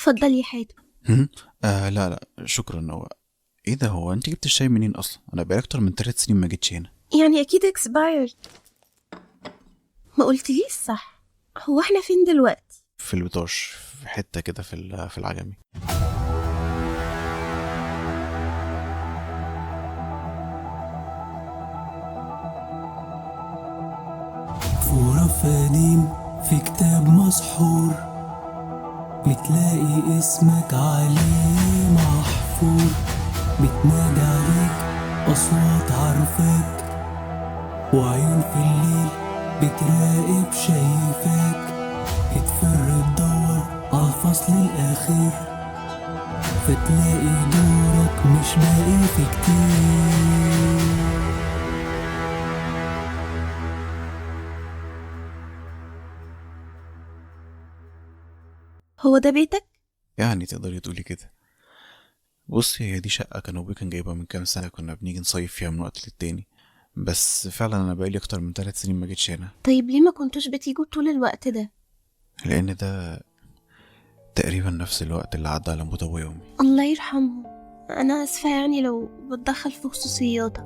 اتفضل يا حاتم. لا لا شكرا. هو ايه ده، هو انت جبت الشاي منين اصلا؟ انا بقالي اكتر من 3 سنين ما جيتش هنا. يعني اكيد expired. ما قلتليش صح، هو احنا فين دلوقتي؟ في البطاش، في حتة كده في العجمي. في قديم في كتاب مسحور بتلاقي اسمك عليه محفور، بتنادي عليك أصوات عارفاك، وعيون في الليل بتراقب شايفاك، بتفر تدور عالفصل الأخير فتلاقي دورك مش باقي في كتير. هو ده بيتك؟ يعني تقدري تقولي كده. بصي، هي دي شقة كان أبوي كان جايبها من كام سنة، كنا بنيجي نصيف فيها من وقت للتاني، بس فعلا أنا بقالي أكتر من 3 سنين ما جيتش هنا. طيب ليه ما كنتوش بتيجوا طول الوقت ده؟ لأن ده تقريبا نفس الوقت اللي عدى على موت أبويا وأمي. الله يرحمهم. أنا آسفة يعني لو بتدخل في خصوصياتك،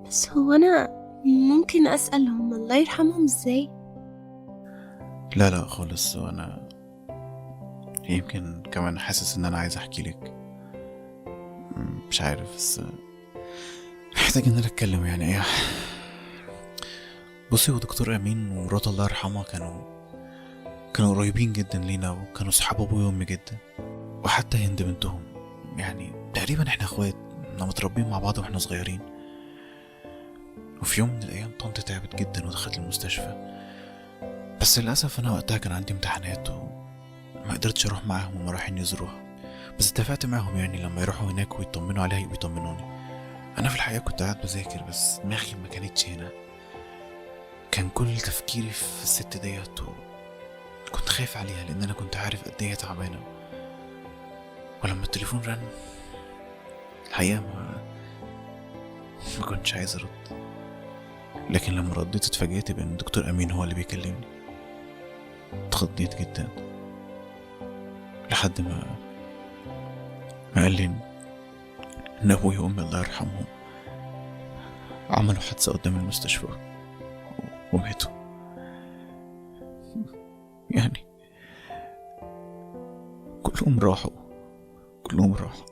بس هو أنا ممكن أسألهم الله يرحمهم إزاي؟ لا لا خالص، وأنا يمكن كمان حاسس ان انا عايز احكي لك، مش عارف، بس محتاج ان انا اتكلم يعني. ايه، بصي، هو دكتور امين ومراته الله يرحمها كانوا قريبين جدا لينا، وكانوا صحاب ابويا وامي جدا، وحتى هند بنتهم، يعني تقريبا احنا اخوات، كنا متربيين مع بعض واحنا صغيرين. وفي يوم من الايام طنط تعبت جدا ودخلت المستشفى، بس للاسف انا وقتها كان عندي امتحانات ما قدرتش اروح معاهم وما رايحين يزوروها، بس اتفقت معاهم يعني لما يروحوا هناك ويطمنوا عليها يبقوا يطمنوني. انا في الحقيقة كنت قاعد بذاكر، بس دماغي ما كانتش هنا، كان كل تفكيري في الست ديت، وكنت خايف عليها لان انا كنت عارف قد ايه تعبانة. ولما التليفون رن الحقيقة ما كنتش عايز ارد، لكن لما رديت اتفاجئت بان الدكتور امين هو اللي بيكلمني. اتخضيت جدا لحد ما قال لي ان ابويا وامي الله يرحمهم عملوا حادثة قدام المستشفى وماتوا. يعني كلهم راحوا، كلهم راحوا،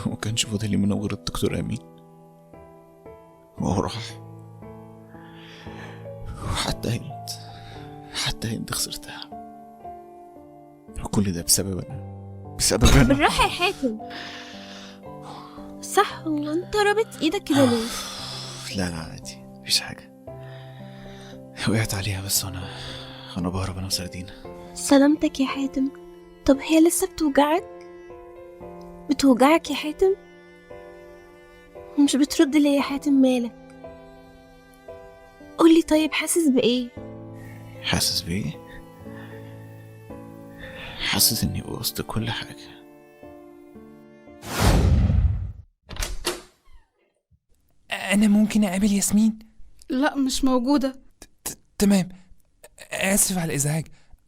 ومكانش فاضل لي منهم غير الدكتور امين، وهو راح، وحتى هند، حتى هند خسرتها، وكل ده بسبب انا، بسبب انا. بالراحة يا حاتم. صح، هو انت رابط ايدك كده ليه؟ لا لا عادي، مفيش حاجة، وقعت عليها بس انا بهرب انا وسردينة. سلامتك يا حاتم. طب هي لسه بتوجعك؟ بتوجعك يا حاتم؟ مش بترد ليه يا حاتم؟ مالك؟ قولي طيب، حاسس بايه؟ حاسس بايه؟ حاسس اني بوظت كل حاجة. انا ممكن اقابل ياسمين؟ لا مش موجودة. تمام، اسف على الازعاج،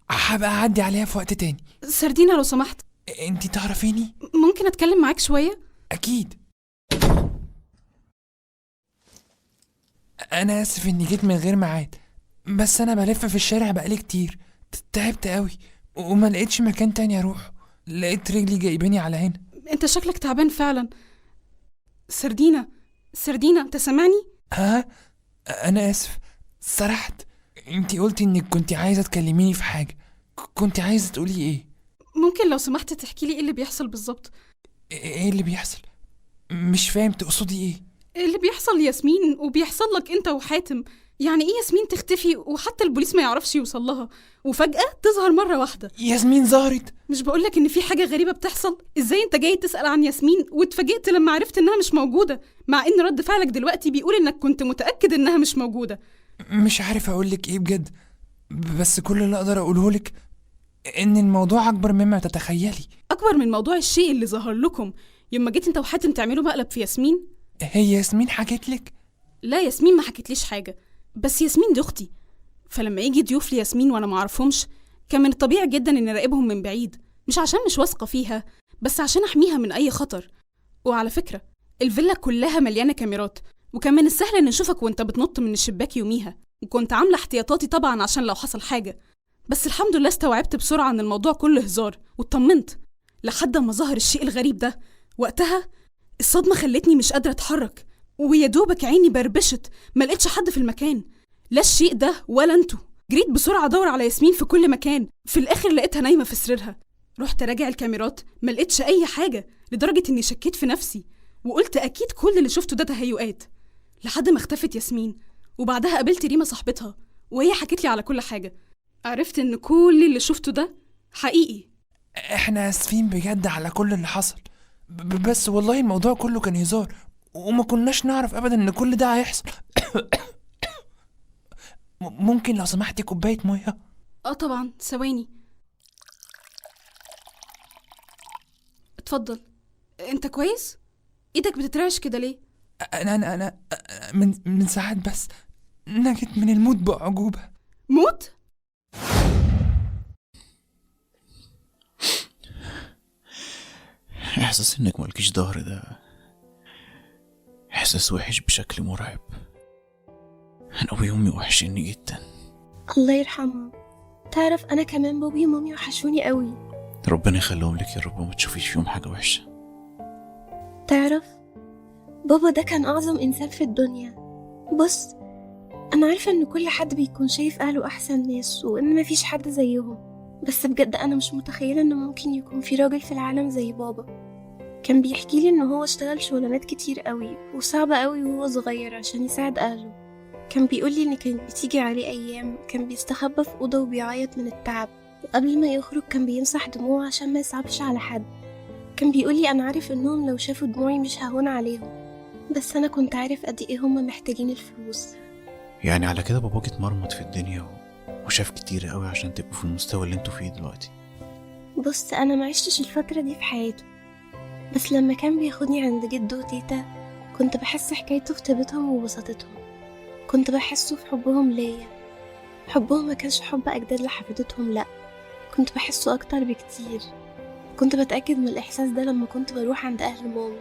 هبقى اعدي عليها في وقت تاني. سردينة لو سمحت. انتي تعرفيني؟ ممكن اتكلم معاك شوية؟ اكيد. انا اسف اني جيت من غير ميعاد، بس انا بلف في الشارع بقالي كتير، تعبت قوي وما لقيتش مكان تاني اروح، لقيت رجلي جايباني على هنا. انت شكلك تعبان فعلا. سردينة، سردينة، انت سامعني؟ ها، انا اسف سرحت. انتي قلتي انك كنت عايزه تكلميني في حاجة، كنت عايزه تقولي ايه؟ ممكن لو سمحت تحكي لي ايه اللي بيحصل بالظبط؟ ايه اللي بيحصل؟ مش فاهم تقصدي ايه؟ ايه اللي بيحصل لياسمين وبيحصل لك انت وحاتم؟ يعني ايه ياسمين تختفي وحتى البوليس ما يعرفش يوصل لها، وفجأة تظهر مرة واحدة؟ ياسمين ظهرت؟ مش بقولك ان في حاجة غريبة بتحصل؟ ازاي انت جاي تسأل عن ياسمين واتفاجئت لما عرفت انها مش موجودة، مع ان رد فعلك دلوقتي بيقول انك كنت متأكد انها مش موجودة؟ مش عارف اقولك ايه بجد، بس كل اللي اقدر اقولهولك ان الموضوع اكبر مما تتخيلي. اكبر من موضوع الشيء اللي ظهر لكم يوم جيت انت وحاتم تعملوا مقلب في ياسمين؟ هي ياسمين حكيتلك؟ لا ياسمين ما حكتليش حاجة، بس ياسمين دي اختي، فلما يجي ضيوف لياسمين وانا ما اعرفهمش كان من الطبيعي جدا ان اراقبهم من بعيد، مش عشان مش واثقة فيها، بس عشان أحميها من أي خطر. وعلى فكرة الفيلا كلها مليانة كاميرات، وكان من السهل إن نشوفك وأنت بتنط من الشباك يوميها، وكنت عاملة احتياطاتي طبعا عشان لو حصل حاجة. بس الحمد لله استوعبت بسرعة إن الموضوع كله هزار واطمنت، لحد ما ظهر الشيء الغريب ده. وقتها الصدمة خلتني مش قادرة أتحرك، ويا دوبك عيني بربشت، ما لقيتش حد في المكان، لا الشيء ده ولا انتوا. جريت بسرعة أدور على ياسمين في كل مكان، في الآخر لقيتها نايمة في سريرها. رحت راجع الكاميرات ما لقيتش أي حاجة، لدرجة إني شكيت في نفسي وقلت أكيد كل اللي شفته ده تهيؤات، لحد ما اختفت ياسمين. وبعدها قابلت ريما صاحبتها، وهي حكت لي على كل حاجة. عرفت إن كل اللي شفته ده حقيقي. احنا اسفين بجد على كل اللي حصل، بس والله الموضوع كله كان هزار، وما كناش نعرف ابدا ان كل ده هيحصل. ممكن لو سمحتي كوباية مية؟ اه طبعا، ثواني. اتفضل. انت كويس؟ ايدك بتترعش كده ليه؟ انا انا انا من ساعات بس نجت من الموت بأعجوبة. موت؟ احساس انك مالكيش ظهر ده احساس وحش بشكل مرعب. انا ابوي وامي وحشيني جدا. الله يرحمهم. تعرف انا كمان بابي ومامي وحشوني قوي. ربنا يخليهم لك يا رب وما تشوفيش فيهم حاجة وحشة. تعرف بابا ده كان اعظم انسان في الدنيا. بص، انا عارفه ان كل حد بيكون شايف اهله احسن ناس وان مفيش حد زيهم، بس بجد انا مش متخيله ان ممكن يكون في راجل في العالم زي بابا. كان بيحكي لي ان هو اشتغل شغلانات كتير قوي وصعبة قوي وهو صغير عشان يساعد اهله. كان بيقول لي ان كانت بتيجي عليه ايام كان بيستخبى في اوضة وبيعيط من التعب، وقبل ما يخرج كان بيمسح دموعه عشان ما يصعبش على حد. كان بيقول لي انا عارف انهم لو شافوا دموعي مش ههون عليهم، بس انا كنت عارف قد ايه هما محتاجين الفلوس. يعني على كده باباك اتمرمط في الدنيا وشاف كتير قوي عشان تبقوا في المستوى اللي انتوا فيه دلوقتي. بص، انا ما عشتش الفترة دي في حياته، بس لما كان بياخدني عند جده وتيتا كنت بحس حكايته في طيبتهم وبساطتهم، كنت بحسه في حبهم ليا. حبهم ما كانش حب اجداد لحفيدتهم، لا، كنت بحسه اكتر بكتير. كنت بتأكد من الاحساس ده لما كنت بروح عند اهل ماما.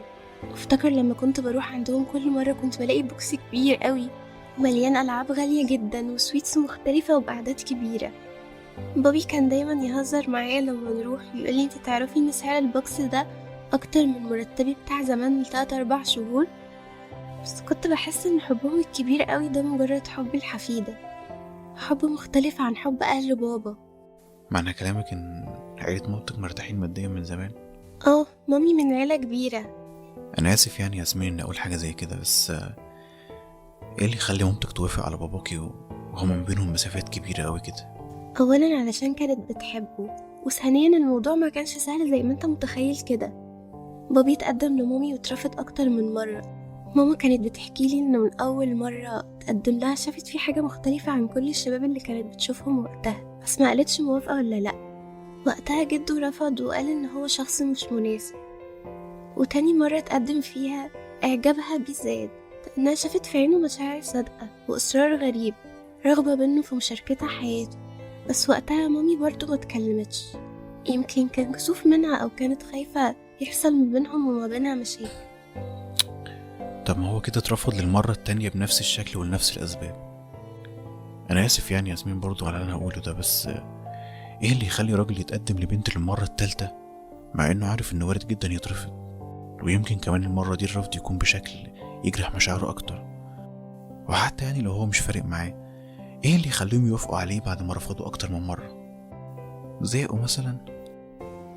افتكر لما كنت بروح عندهم كل مرة كنت بلاقي box كبير قوي ومليان ألعاب غالية جدا و sweets مختلفة وبأعداد كبيرة. بابي كان دايما يهزر معايا لما نروح، يقولي انت تعرفي ان سعر ال box ده أكتر من مرتبي بتاع زمان ل3-4 شهور. بس كنت بحس ان حبهم الكبير قوي ده مجرد حب الحفيدة، حب مختلف عن حب أهل بابا. معنى كلامك ان عيلة مامتك مرتاحين ماديا من زمان؟ اه، مامي من عيلة كبيرة. أنا آسف يعني ياسمين إني أقول حاجة زي كده، بس إيه اللي يخلي مامتك توافق على باباكي وهما ما بينهم مسافات كبيرة أوي كده؟ أولا علشان كانت بتحبه، وثانيا الموضوع ما كانش سهل زي ما انت متخيل كده. بابي اتقدم لمامي واترفض أكتر من مرة. ماما كانت بتحكي لي إنه من أول مرة تقدم لها شافت فيه حاجة مختلفة عن كل الشباب اللي كانت بتشوفهم وقتها، بس ما قالتش موافقة ولا لأ. وقتها جده رفض وقال إن هو شخص مش مناسب. وتاني مرة اتقدم فيها إعجابها بيه زاد، لأنها شافت في عينه مشاعر صادقة وإصرار غريب، رغبة منه في مشاركتها حياته. بس وقتها مامي برضو ما اتكلمتش، يمكن كان كسوف منها أو كانت خايفة يحصل ما بينهم وما بينها مشاكل. طب ما هو كده اترفض للمرة التانية بنفس الشكل ولنفس الأسباب. أنا آسف يعني ياسمين برضو على اللي أنا هقوله ده، بس إيه اللي يخلي راجل يتقدم لبنت للمرة التالتة مع إنه عارف إنه وارد جدا يترفض، ويمكن كمان المرة دي الرفض يكون بشكل يجرح مشاعره أكتر؟ وحتى يعني لو هو مش فارق معاه، إيه اللي يخليهم يوافقوا عليه بعد ما رفضوا أكتر من مرة؟ زهقوا مثلا؟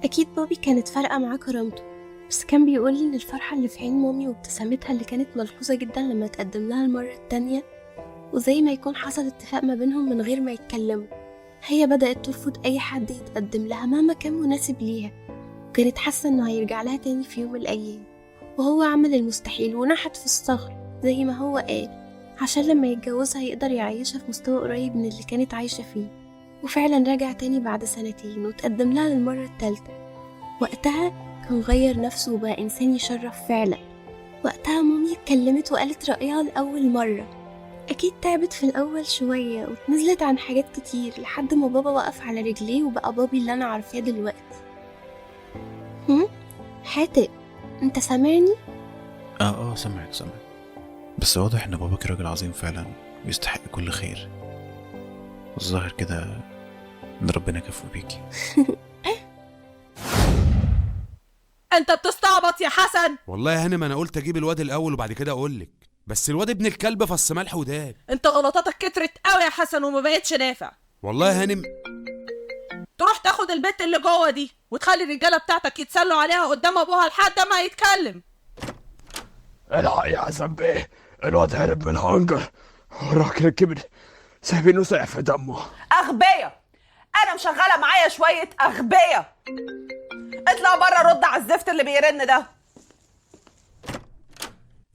أكيد بابي كانت فارقة معاه كرامته، بس كان بيقولي إن الفرحة اللي في عين مامي وابتسامتها اللي كانت ملحوظة جدا لما تقدم لها المرة التانية، وزي ما يكون حصل اتفاق ما بينهم من غير ما يتكلموا، هي بدأت ترفض أي حد يتقدم لها مهما كان مناسب ليها، وكانت حاسة إنه هيرجع لها تاني في يوم من الأيام. وهو عمل المستحيل ونحت في الصخر زي ما هو قال، عشان لما يتجوزها يقدر يعيشها في مستوى قريب من اللي كانت عايشة فيه. وفعلا رجع تاني بعد 2 سنين وتقدم لها للمرة التالتة. وقتها كان غير نفسه وبقى إنسان يشرف فعلا. وقتها مامي اتكلمت وقالت رأيها لأول مرة. أكيد تعبت في الأول شوية واتنزلت عن حاجات كتير لحد ما بابا وقف على رجليه وبقى بابي اللي أنا عارفاه دلوقتي. حاتم انت سامعني؟ اه سامعك، بس واضح ان باباك راجل عظيم فعلا ويستحق كل خير، والظاهر كده ان ربنا كفو بيكي. انت بتستعبط يا حسن. والله يا هانم انا قلت اجيب الواد الاول وبعد كده اقول لك، بس الواد ابن الكلب فص ملح وداب. انت غلطاتك كترت قوي يا حسن وما بقتش نافع. والله يا هانم تروح تاخد البت اللي جوه دي وتخلي الرجالة بتاعتك يتسلوا عليها قدام ابوها لحد ما يتكلم. الحق يا حسن بيه، الواد هرب من الهانجر والراجل الكبر سايبينه سايح في دمه. اغبية، انا مشغله معايا شوية اغبية. اطلع بره رد على الزفت اللي بيرن ده.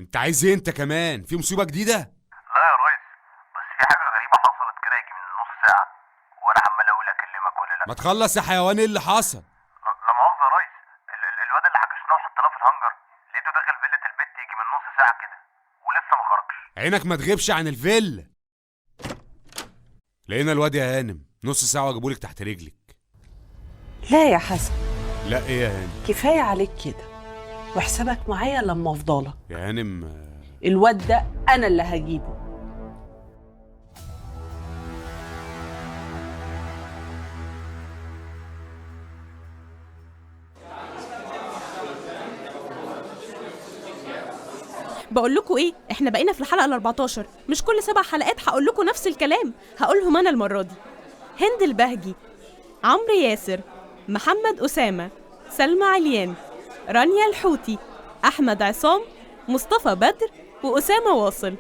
انت عايز ايه انت كمان؟ في مصيبة جديدة؟ لا يا ريس، بس في حاجة غريبة حصلت كده يجي من نص ساعة وانا عمال اقول اكلمك ولا لا. ما تخلص يا حيوان، ايه اللي حصل؟ لا مؤاخذة يا ريس، الواد اللي حجزناه وحطيناه في الهانجر لقيته داخل فيلة البيت يجي من نص ساعة كده ولسه ما خرجش. عينك ما تغيبش عن الفيلا. لقينا الواد يا هانم نص ساعة واجيبهولك تحت رجلك. لا يا حسن. لا ايه يا هانم؟ كفاية عليك كده، وحسابك معايا لما افضلك. يا هانم الواد ده انا اللي هجيبه. بقول لكم ايه، احنا بقينا في الحلقة 14، مش كل 7 حلقات هقول لكم نفس الكلام، هقولهم انا المرة دي. هند البهجي، عمرو ياسر، محمد اسامة، سلمى عليان، رانيا الحوتي، احمد عصام، مصطفى بدر، واسامة واصل.